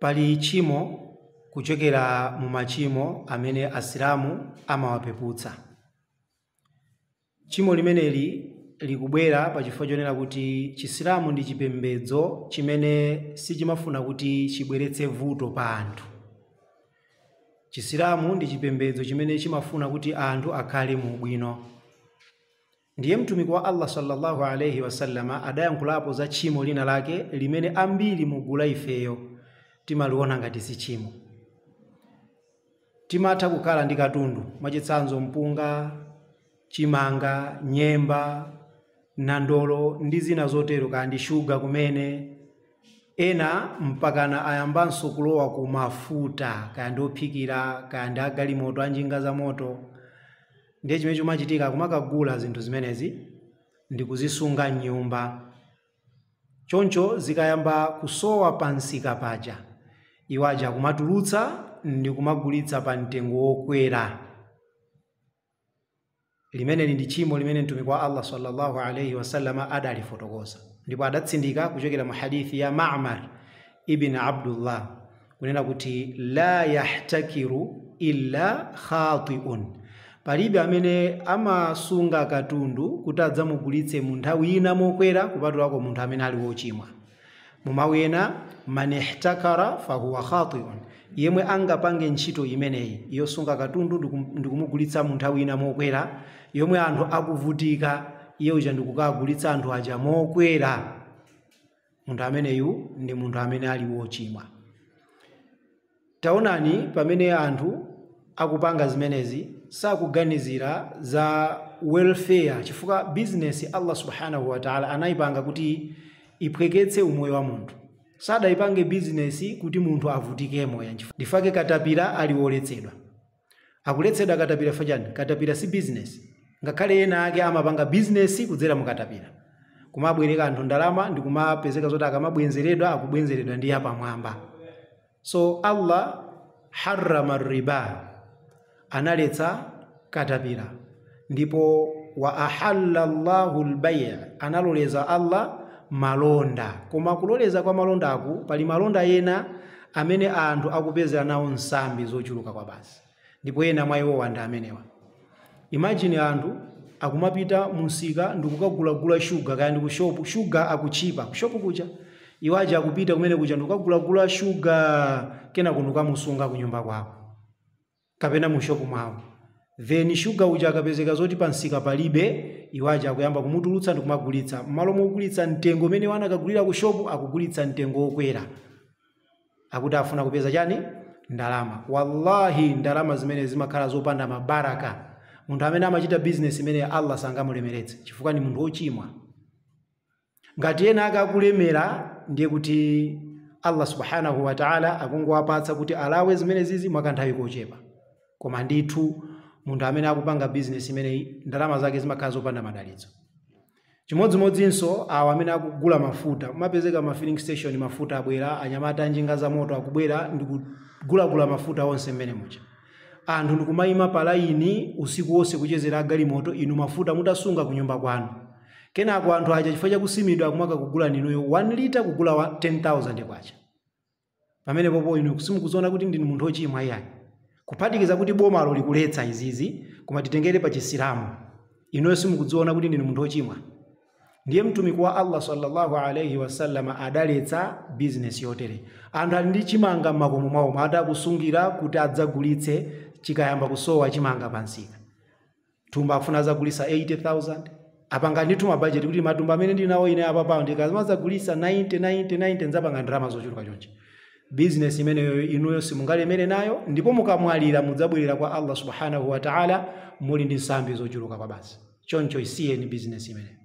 Pali tchimo kuchokera mu machimo amene Asilamu amawapeputsa. Tchimo limeneli likubwera pachifukwa chonena kuti Chisilamu ndi chipembedzo chimene sichimafuna kuti chibweretse vuto pa anthu. Chisilamu ndi chipembedzo chimene chimafuna kuti anthu akhale mu ubwino. Ndiye Mtumiki wa Allah sallallahu alaihi wasallama adayankhulapo za tchimo lina lake limene ambiri mugula ifeyo timaliona ngati si tchimo. Timatha kukhala ndi katundu, mwachitsanzo mpunga, chimanga, nyemba, nandolo ndi zina zotero, kaya ndi shuga kumene. Ena mpakana ayambanso kulowa ku mafuta, kaya ndi ophikira, kaya ndi agalimoto, anjinga za moto. Ndiye chimene chimachitika, kumakagula zinthu zimenezi ndi kuzisunga m'nyumba. Choncho zikayamba kusowa pa msika paja, iwo aja akumatulutsa ndi kumagulitsa pa mtengo wokwera. Limeneli ndi tchimo limene Mtumiki wa Allah sallallahu alaihi wasallama adalifotokoza, ndipo adatsindika kuchokera mu hadithi ya Ma'mar ibn Abdullah kunena kuti la yahtakiru illa khati'un, palibe amene amasunga katundu kuti adzamugulitse mu nthawi ina mokwera kupatulako munthu amene ali wochimwa. Mu mawu ena, man ihtakara fahuwa khati'un, yemwe angapange ntchito imeneyi yosunga katundu ndikumugulitsa mu nthawi ina mokwera, yomwe anthu akuvutika, iye uja ndikukagulitsa anthu aja mokwera, munthu ameneyu ndi munthu amene ali wochimwa. Taonani, pamene anthu akupanga zimenezi sakuganizira za welfare, chifukwa business Allah subhanahu wa ta'ala anayipanga kuti iphweketse umoyo wa munthu. Sadayipange business kuti munthu avutikemo. Ndifake katapira ali woletsedwa. Akuletsedwa katapira fachani? Katapira si business. Ngakhale ena ake amapanga business kudzera mu katapira, kumabwereka anthu ndalama ndi kumapezeka zoti akamabwenzeredwa akubwenzeredwa ndi apamwamba. So Allah harrama riba, analetsa katapira, ndipo wa ahalla Allahu al-bay', analoleza Allah malonda. Koma kuloleza kwa malonda aku, pali malonda ena amene anthu akupezera nawo nsambi zochuluka kwa basi, ndipo ena mwa iwo ndi amenewa. Imagine anthu akumapita mumsika ndikukagulagula shuga, kaya ndi kushopu, shuga akuchipa kushopu kucha, iwo aja akupita kumene kucha ndikukagulagula shuga, kena kunukamusunga kunyumba kwawo kapena mushopu mwawo. Then shuga uja akapezeka zoti pansika palibe, iwo aja akuyamba kumutulutsa ndi kumagulitsa. M'malo mogulitsa mtengo umene wanakagulira ku shopu, akugulitsa mtengo wokwera, akuti afuna kupeza chani? Ndalama. Wallahi, ndalama zimene zimakhala zopanda mabaraka. Munthu amene amachita business imene Allah sangamulemeretse, chifukwa ni munthu wochimwa. Ngati ena akakulemera, ndiye kuti Allah subhanahu wa ta'ala akungowapatsa kuti alawe zimene zizi mwakanthawi kochepa. Koma ndithu munthu amene akupanga business imeneyi, ndalama zake zimakhala zopanda madalitso. Chimodzimodzinso awa amene akugula mafuta, mapezeka ma filling station mafuta abwera, anyamata anjinga za moto akubwera ndikugulagula mafuta onse mmene mucha. Anthu ndikumayima pa layini usiku wonse kuchezera agalimoto, inu mafuta mutasunga kunyumba kwanu. Kenako anthu aja chifukwa chakusimidwa akumaka kugula ninuyo 1 liter kugula 10,000 kwacha. Pamene popo inu simukuziona kuti ndinu munthu wochimwa iyayi. Kuphatikiza kuti bomalo likuletsa izizi, koma titengere pa Chisilamu, inuyo simukudziona kuti ndinu munthu wochimwa. Ndiye Mtumiki wa Allah sallallahu alaihi wasallam adaletsa business yotere. Anthu ali ndi chimanga m'makomo mwawo, adakusungira kuti adzagulitse chikayamba kusowa chimanga pansika. Thumba akufuna adzagulitsa 80,000, apanga ndithu mabajeti kuti matumba amene ndili nawo ine apa ndikazimadzagulitsa 90 90 90 ndzapanga ndalama zochuluka chonchi. Business imeneyo inuyo simungalemere nayo, ndipo mukamwalira mudzabwerera kwa Allah subhanahu wa ta'ala muli ndi nsambi zochuluka kwa basi. Choncho isiyeni business imeneyo.